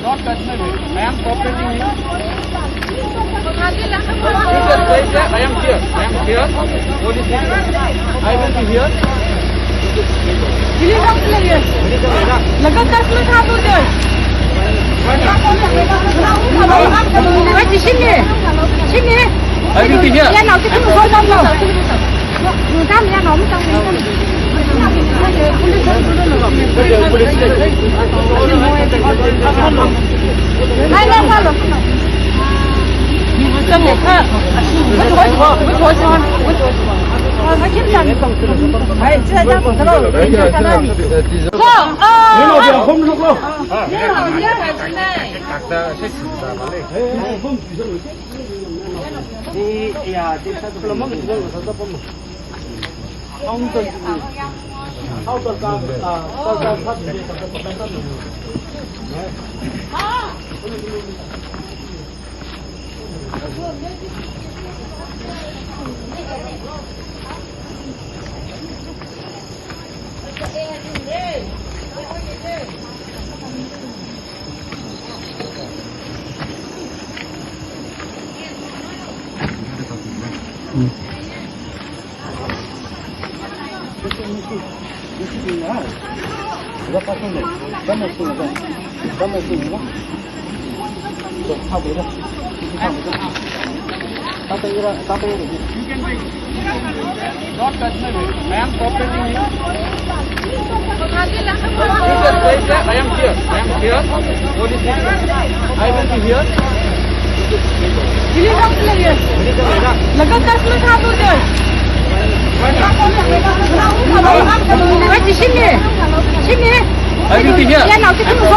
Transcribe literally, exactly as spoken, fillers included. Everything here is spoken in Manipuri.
Not touch my baby. I am cooperating you. You just place there. I am here. I am here. Police here. I will be here. Please don't play here. लगातार इसमें था तो दे। भाई, किसी ने, किसी ने। I will be here. या नाउ, किसी ने बोल दो। You can take. Not touch my baby. I am cooperating you. You just wait there. I am here. I am here. What is it? I will be here. Medical, medical. लगा दस मिनट हाथ हो जाए। Wait, sini. Sini. I will be here. Ya, nak kita mau.